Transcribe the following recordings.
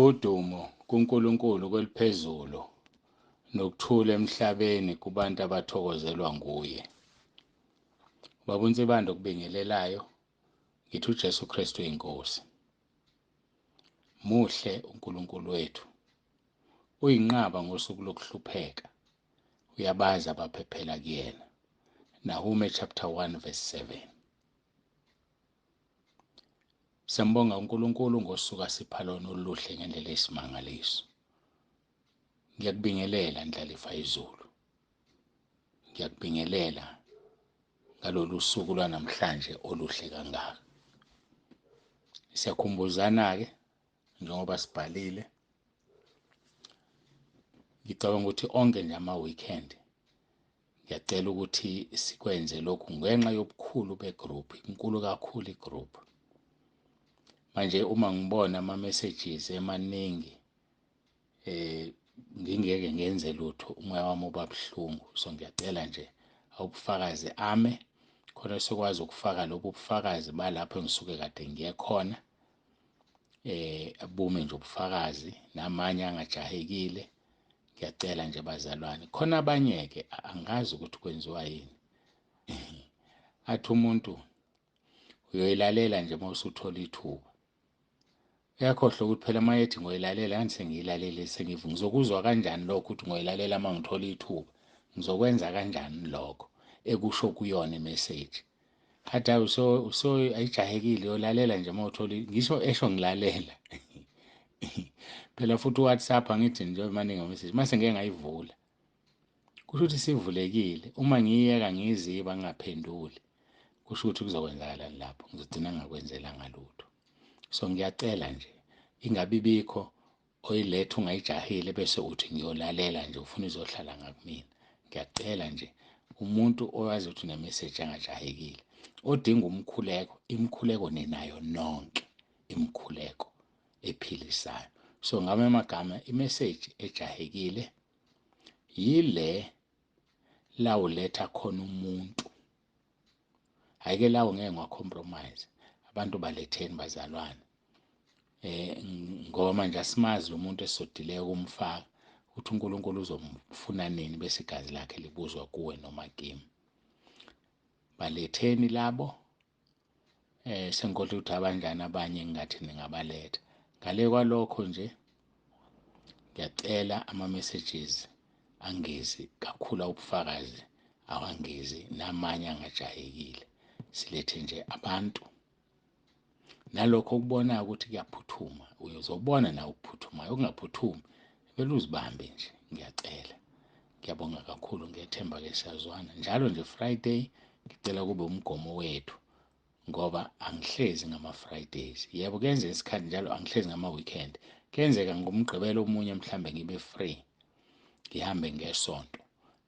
Udumo kuNkulunkulu kweliphezulu nokuthula emhlabeni kubantu abathokozelwa nguye. Baba uNsibande okubingelelayo, ngithi uJesu Kristu inkosi. Muhle uNkulunkulu wethu. Uyinqaba ngosuku lokuhlupheka. Uyabazi abaphephela kuyena. Nahume chapter 1 verse 7. Siyambonga uNkulunkulu ngosuku asipha lona oluhle ngendlela eyisimangaliso. Ngiyakubingelela Ndlalifa izulu. Ngiyakubingelela ngalolu suku lwanamhlanje oluhle kangaka. Siyakhumbuzana-ke njengoba sibhalile. Ngicabanga ukuthi onke nje ama-weekend ngiyacela ukuthi sikwenze lokhu ngenxa yobukhulu begroup, inkulu kakhulu igroup. Manje uma ngibona ama-messages emaningi ngingeke ngenze lutho, umoya wami uba buhlungu. So ngiyacela nje awubufakazi ame khona sokwazi ukufaka lobu bufakazi balapho engisuke kade ngiye khona, abume nje ubufakazi namanye angajahekile. Ngiyacela nje bazalwane, khona abanye-ke angazi ukuthi kwenziwa yini. Athi umuntu uyoyilalela nje uma usuthola ithuba, uyakhohlwa ukuthi phela uma ethi ngoyilalela kanti sengiyilalele sengivu, ngizokuzwa kanjani lokho ukuthi ngoyilalela uma ngithola ithuba, ngizokwenza kanjani lokho ekusho kuyona imeseji. Athi hayi so ayijahekile, uyolalela nje uma uthola, ngisho esho ngilalela. Phela futhi uWhatsApp angithi nje maningi ama-message, mase ngeke ngayivula kusho ukuthi sivulekile. Uma ngiyeka ngiyiziba ngingaphenduli, kusho ukuthi kuzokwenzakalani lapho, ngizogcina ngingakwenzelanga lutho. So ngiyacela nje ingabi bikho oyiletha ungayijahile bese uthi ngiyolalela nje ufuna izohlala ngakumina. Ngiyacela nje umuntu owazi ukuthi unemessage angajahekile, odinga umkhuleko, imikhuleko ninayo nonke, imikhuleko ephilisayo. So ngamanye amagama imessage ejahekile yile la uletha khona umuntu. Hhayi-ke lawo ngeke ngiwa-compromise. Abantu baletheni bazalwane, ngoba manje asimazi lo muntu esizodileka ukumfaka ukuthi uNkulunkulu uzomfuna nini bese igazi lakhe libuzwa kuwe noma kimi. Baletheni labo, sengikhohlwa ukuthi abanjani abanye engingathi ningabaletha. Ngale kwalokho nje ngiyacela ama-messages angezi kakhulu, awubufakazi awangezi namanye angajahekile. Silethe nje abantu nalokho okubonayo ukuthi kuyaphuthuma, uyozobona nawe ukuphuthumayo, okungaphuthumi vele uzibambe nje. Ngiyacela, ngiyabonga kakhulu, ngiyethemba ke siyazwana njalo nje. Friday ngicela kube umgomo wethu, ngoba angihlezi ngama-Fridays. Yebo kuyenzeka isikhathi njalo angihlezi ngama-weekend, kuyenzeka ngomgqibelo omunye mhlambe ngibe free ngihambe ngesonto,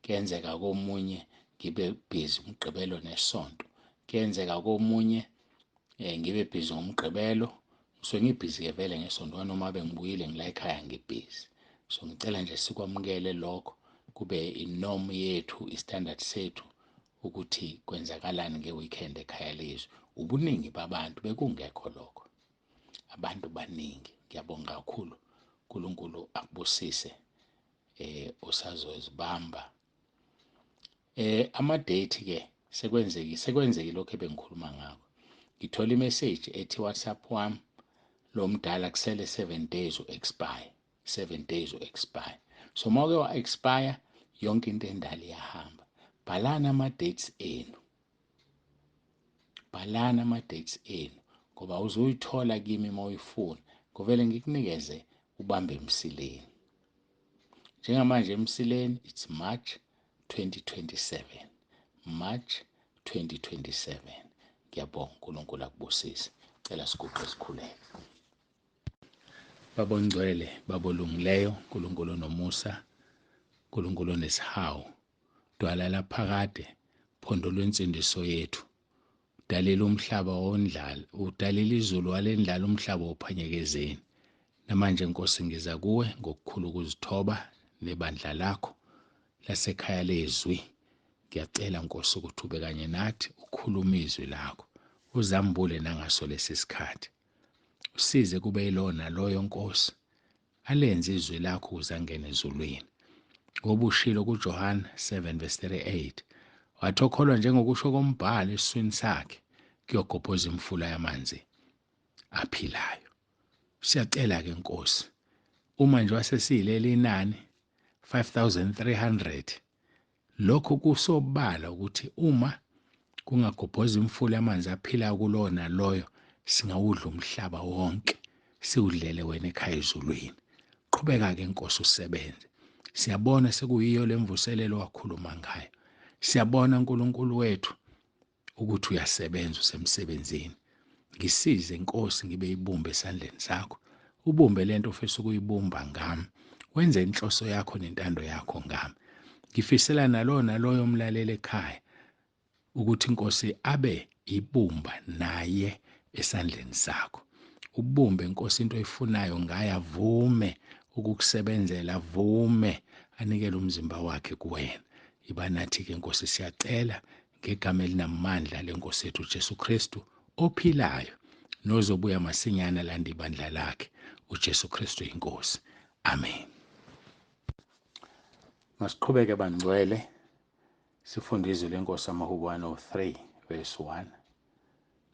kuyenzeka komunye ngibe busy umgqibelo nesonto, kuyenzeka komunye ngibe busy ngomgqibelo, ngisuke ngibhizi ke vele ngesonto, noma bengibuyile ngila ekhaya ngibhizi. So ngicela nje sikwamukele lokho kube inorm yethu, istandard sethu ukuthi kwenzakalani ngeweekend ekhaya lezwi. Ubuningi babantu bekungekho lokho, abantu baningi. Ngiyabonga kakhulu, uNkulunkulu akubusise usazozibamba. Ama date ke sekwenzeki lokho ebengikhuluma ngakho. Ngithola imessage ethi WhatsApp wami lo mdala kusele 7 days u-expire, 7 days u-expire. So mawuke wa-expire yonke into endala iyahamba. Bhalani ama dates enu, bhalani ama dates enu, ngoba uzoyithola kimi uma uyifuna, ngovele ngikunikeze ubambe emsileni. Njengamanje emsileni it's March 2027, March 2027. Ngiyabonga, uNkulunkulu akubusise. Cela siguqe sikhuleke. Baba ongcwele, Baba olungileyo, uNkulunkulu onomusa, uNkulunkulu onesihawu, dwala laphakade, phondo lwensindiso yethu, udalile umhlaba wondlala, udalile izulu walendlala umhlaba ophanyeka ezeni. Namanje Nkosi ngiza kuwe ngokukhulu ukuzithoba nebandla lakho lasekhaya lezwi. Ngiyacela Nkosi ukuthi ube kanye nathi, ukhulume izwi lakho, uzambule nangaso lesi sikhathi. Usize kube yilowo naloyo Nkosi Alenze izwi lakho ukuze angene ezulwini. Ngoba ushilo kuJohane 7 verse 38, wathi okholwa njengokusho kombhalo esiswini sakhe kuyogobhoza imifula yamanzi aphilayo. Siyacela-ke Nkosi, uma nje wasesiyileli inani 5300, lokho kusobala ukuthi uma kungagobhoza imifula yamanzi aphilayo kulowo naloyo, singawudla umhlaba wonke, siwudlele wena ekhaya ezulwini. Qhubeka-ke Nkosi usebenze. Siyabona sekuyiyo lemvuselelo wakhuluma ngayo. Siyabona uNkulunkulu wethu ukuthi uyasebenza, usemsebenzini. Ngisize Nkosi ngibe ibumbe esandleni sakho, ubumbe lento ofisa ukuyibumba ngami, wenze inhloso yakho nentando yakho ngami. Ngifisela nalowo naloyo umlaleli ekhaya ukuthi Nkosi abe ibumba naye esandleni sakho. Ubumbe Nkosi into oyifunayo ngaye, avume ukukusebenzela, avume anikele umzimba wakhe kuwena. Iba nathi-ke Nkosi, siyacela ngegama elinamandla lenkosi yethu uJesu Kristu ophilayo nozobuya masinyane alande ibandla lakhe, uJesu Kristu inkosi. Amen. Masiqhubeke bangcwele sifunde izwi lenkosi, amaHubo 103 verse 1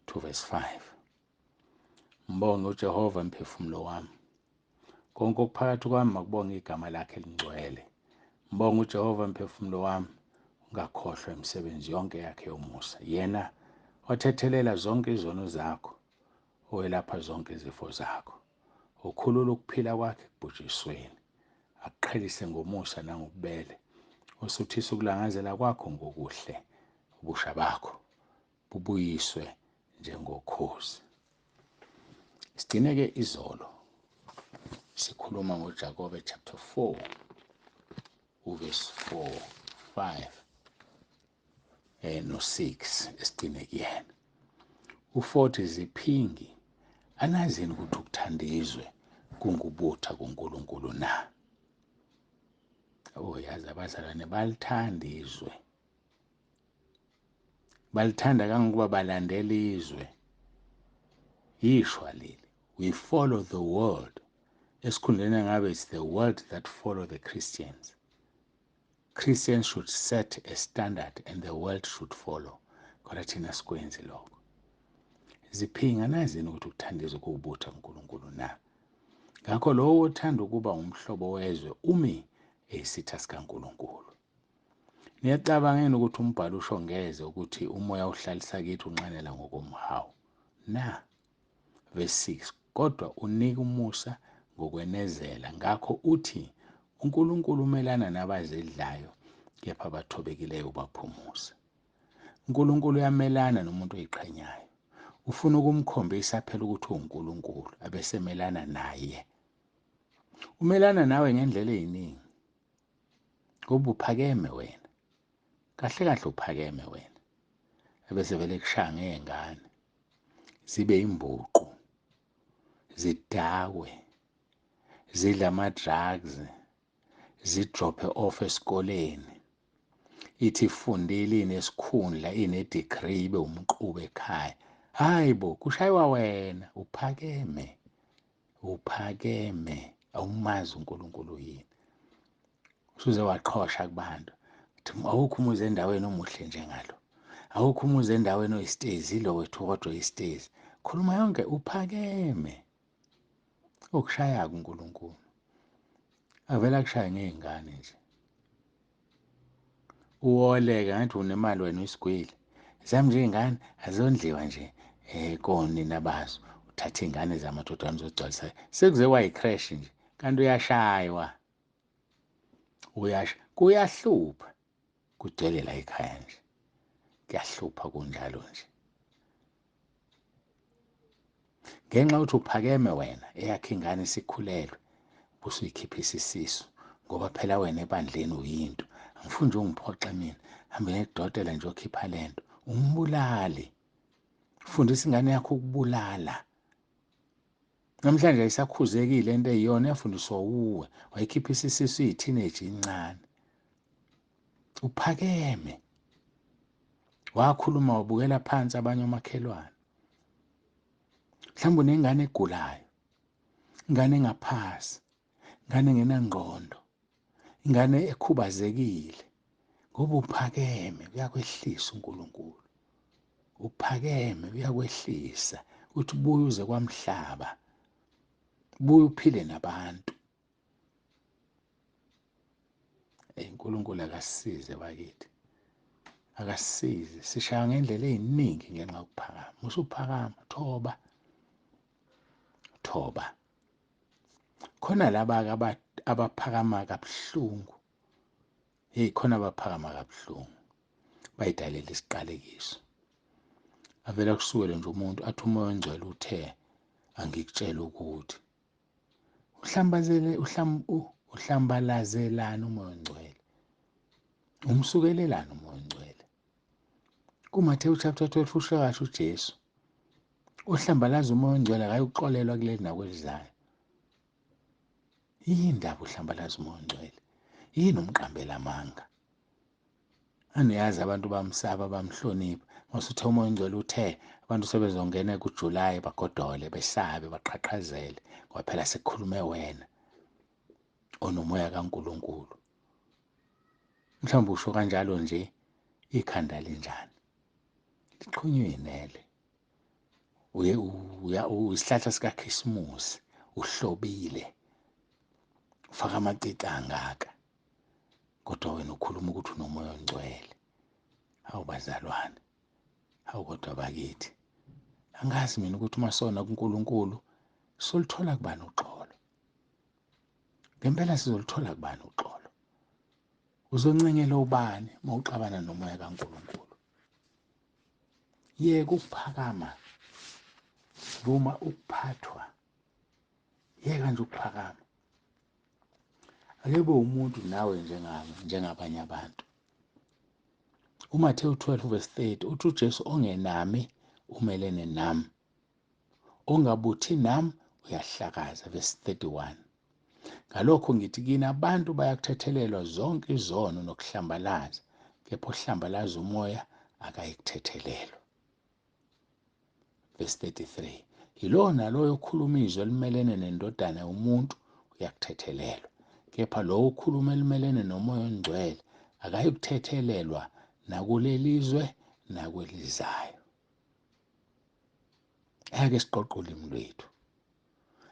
to verse 5. Mbonge uJehova mphefumulo wami. Konke okuphakathi kwami makubonge igama lakhe elingcwele. Mbonge uJehova mphefumulo wami, ungakhohlwa imisebenzi yonke yakhe yomusa. Yena othethelela zonke izono zakho, owelapha zonke izifo zakho, okhulula ukuphila kwakhe ekubhujisweni, akuqhelise ngomusa nangobubele, osuthisa ukulangazela kwakho ngokuhle, ubusha bakho bubuyiswe njengokhozi. Sigcine-ke izolo sikhuluma ngoJakobe chapter 4 uverse 4 5 no-6 esigcine kuyena. U-40 ziphingi anazini ukuthi ukuthanda izwe kungubutha kuNkulunkulu na? Oh, yazi abazalwane balithanda izwe, balithanda kangokuba balandela izwe. Yishwa leli, we follow the world. Esikhundleni ngabe it's the world that follow the Christians. Christians should set a standard and the world should follow. Kodwa thina sikwenzi lokho. Ziphinga nazini ukuthi ukuthanda izwe kuwubutha kuNkulunkulu na? Ngakho lowo othanda ukuba umhlobo wezwe umi eyisitha sikaNkulunkulu. Niyacabanga yini ukuthi umbhalo usho ngeze ukuthi umoya uhlalisa kithi unxanela ngokomhawu na? Verse 6, kodwa unika umusa ngokwenezela. Ngakho uthi uNkulunkulu umelana nabazidlayo, kepha abathobekileyo ubaphumuza. uNkulunkulu uyamelana nomuntu oyiqhenyayo. Ufuna ukumkhombisa phela ukuthi uwuNkulunkulu, abesemelana naye. Umelana nawe ngendlela eziningi. Ngoba uphakeme wena. Kahle kahle uphakeme wena. Ebese vele kushaya ngezingane. Zibe imbuqu. Zidakwe. Zidla ama drugs. Zidrophe off esikoleni. Ithi ifundile inesikhundla ine degree ibe umqubu ekhaya. Hayibo, kushaywa wena, uphakeme. Uphakeme, awumazi uNkulunkulu yini. Usuze waqhosha kubantu. Awukho umuzi endaweni omuhle njengalo. Awukho umuzi endaweni oyisitezi, lo wethu kodwa oyisitezi. Khuluma yonke uphakeme. Okushaya uNkulunkulu. Avela kushaya ngezingane nje. Uwoleke ngathi unemali wena uyisigwili. Zami nje izingane azondliwa nje konina bazo. Uthatha izingane zamadodana uzogcwalisa. Sekuze kwayi-crash nje. Kanti uyashaywa. Uyasha. Kuyahlupha. Kugcwele la ekhaya nje. Kuyahlupha kunjalo nje. Ngenxa yokuthi uphakeme wena, eyakhe ingane isikhulelwe, ubusuyikhiphisa isisu ngoba phela wena ebandleni uyinto. Angifuni nje ungiphoxe mina, hambe ngekudokotela nje okhipha lento. Umbulali. Fundisa ingane yakho ukubulala. Namhlanje ayisakhuzekile into eyiyona, yafundiswa uwe, wayikhiphisa isisu iyi-teenage incane. Uphakeme. Wakhuluma wabukela phansi abanye omakhelwane. Mhlawumbe unengane egulayo, ingane engaphasi, Ingane engenangqondo, ingane ekhubazekile, ngoba uphakeme uyakwehlisa uNkulunkulu. Uphakeme uyakwehlisa, uthi buya uze kwamhlaba, buya uphile nabantu. Ey, uNkulunkulu akasisize bakithi, akasisize. Sishaya ngendlela eziningi ngenxa yokuphakama. Usuphakama, thoba, thoba. Khona laba abaphakama kabuhlungu, hey, khona abaphakama kabuhlungu, bayidalela isiqalekiso. Avela kusukele nje umuntu athi uMoya oNgcwele uthe angikutshele ukuthi uhlambazele, uhlambalazelana uMoya oNgcwele, umsukelelana uMoya oNgcwele. KuMathewu chapter 12 usho kahle uJesu, ohlambalaza uMoya oNgcwele akayuxolelwa kuleli nakwelizayo. Yini ndaba uhlambalaza uMoya oNgcwele? Yini umqambela amanga? Aniyazi abantu bamsaba, bamhlonipha. Masuthe uMoya oNgcwele uthe abantu sebezongena kuJuly bagodole, besabe, baqhaqhazele, ngoba phela sekukhulume wena onomoya kaNkulunkulu. Mhlawumbe usho kanjalo nje, ikhanda linjani? Liqhunywe inele. Uye isihlahla sikaKhisimusi, uhlobile, ufaka amacici angaka, kodwa wena ukhuluma ukuthi unoMoya oNgcwele. Hawu bazalwane, hawu kodwa bakithi, angazi mina ukuthi uma sona kuNkulunkulu solithola kubani uxolo. Ngempela sizolithola kubani uxolo? Uzoncengela ubani uma uxabana nomoya kaNkulunkulu? Yeka ukuphakama, vuma ukuphathwa. Yeka nje ukuphakama. Ake ube umuntu nawe njengami, njengabanye abantu. UMathewu 12 verse 30 uthi uJesu ongenami umelene nami, ongabuthi nami uyahlakaza. Verse 31, ngalokho ngithi kini abantu bayakuthethelelwa zonke izono nokuhlambalaza, kepha ohlambalaza umoya akayikuthethelelwa. Verse 33, yilowo naloyo okhuluma izwi elimelene nendodana yomuntu uyakuthethelelwa, kepha lowo okhuluma elimelene noMoya oNgcwele akayikuthethelelwa nakulelizwe nakwelizayo. Ake siqoqe ulimi lwethu.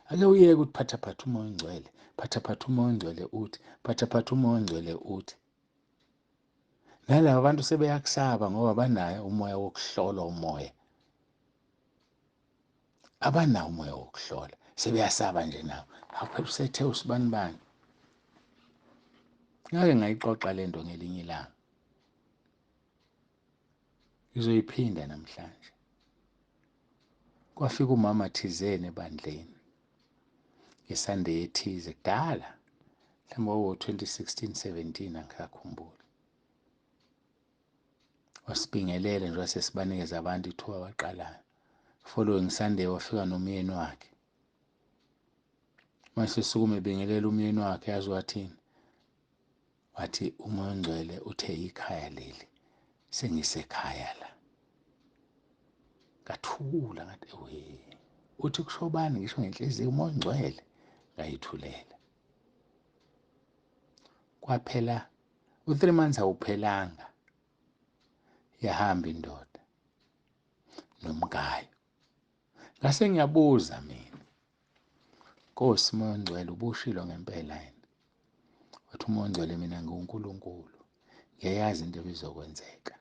Ake uyeke ukuthi phathaphatha uMoya oNgcwele, phathaphatha uMoya oNgcwele uthi, phathaphatha uMoya oNgcwele uthi. Nalaba bantu sebeyakusaba ngoba banayo umoya wokuhlola umoya. Abanawo umoya wokuhlola, sebeyasaba nje nawo. Hawu phela usethe usibani bani. Ngake ngayixoxa lento ngelinye ilanga, ngizoyiphinda namhlanje. Kwafika umama thizeni ebandleni ngeSunday ethize kudala, mhlawumbe wawo 2016 17 angisakhumbuli. Wasibingelela nje wasesibanikeza abantu ithuba abaqalayo. Following Sunday wafika nomyeni wakhe. Mase sukume ebingelela umyeni wakhe, yazi wathini? Wathi uMoya oNgcwele uthe ikhaya leli, sengisekhaya la. Ngathula ngathi ewe, uthi kusho bani? Ngisho ngenhliziyo uMoya oNgcwele. Ngayithulela. Kwaphela u3 months awuphelanga, yahamba indoda nomkayo. Ngase ngiyabuza mina, Nkosi Moya oNgcwele ubushilo ngempela yini? Wathi uMoya oNgcwele mina ngiwuNkulunkulu, ngiyayazi into ebizokwenzeka.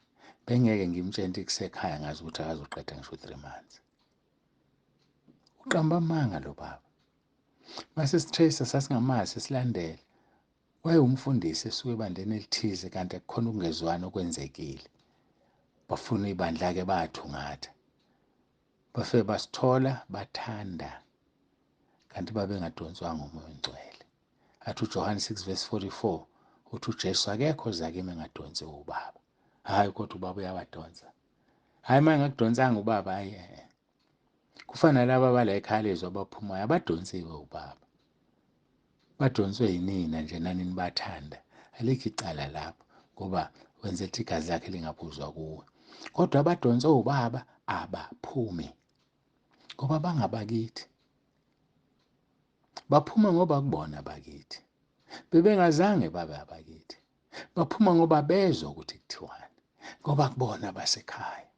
Bengeke ngimtshele into kusekhaya ngazi ukuthi akazoqeda ngisho 3 months. Uqamba amanga lo baba. Mase sitracer sasingamazi, silandela. Wayewumfundisi esuke ebandleni elithize, kanti akukhona ukungezwani okwenzekile. Bafuna ibandla-ke bathungatha. Bafike basithola bathanda, kanti babengadonswanga uMoya oNgcwele. Athi uJohane 6 verse 44 uthi uJesu akekho oza kimi engadonsiwe ubaba. Hhayi kodwa ubaba uyabadonsa. Hhayi uma engakudonsanga ubaba, hhayi. Kufana nalaba abala ekhaya lezwi abaphumayo, abadonsiwe ubaba. Badonswe yinina nje nani nibathanda. Alikho icala lapho ngoba wenza ukuthi igazi lakhe lingaphuzwa kuwe. Kodwa abadonswe ubaba abaphumi ngoba bangabakithi. Baphuma ngoba kubona bakithi. Bebengazange babe abakithi. Baphuma ngoba bezwa ukuthi kuthiwani. Ngoba kubona basekhaya.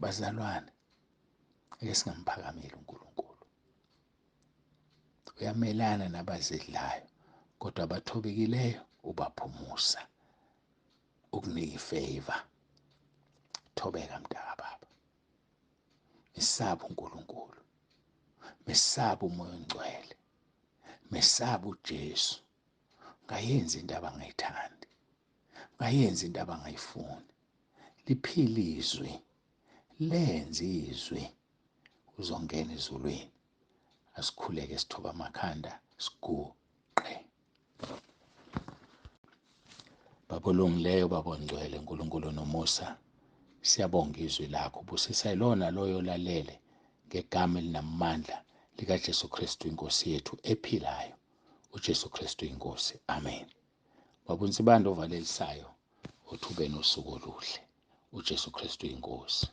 Bazalwane, ake singamphakameli uNkulunkulu. Uyamelana nabazidlayo, kodwa abathobekileyo ubaphumusa. Ukunika ifavor. Thobeka mntaka baba. Mesaba uNkulunkulu. Mesaba uMoya oNgcwele. Mesaba uJesu. Ungayenzi into abangayithandi. Ungayenzi into abangayifuni. Liphile izwi. Lenze izwi. Uzongena ezulwini. Asikhuleke sithoba amakhanda siguqe. Baba olungileyo, Baba ongcwele, Nkulunkulu nomusa, siyabonga izwi lakho. Busisa ilona loyo olalele ngegama elinamandla likaJesu Kristu inkosi yethu ephilayo. uJesu Kristu inkosi. Amen. Baba uNsibande ovalelisayo, othi ube nosuku oluhle. uJesu Kristu inkosi.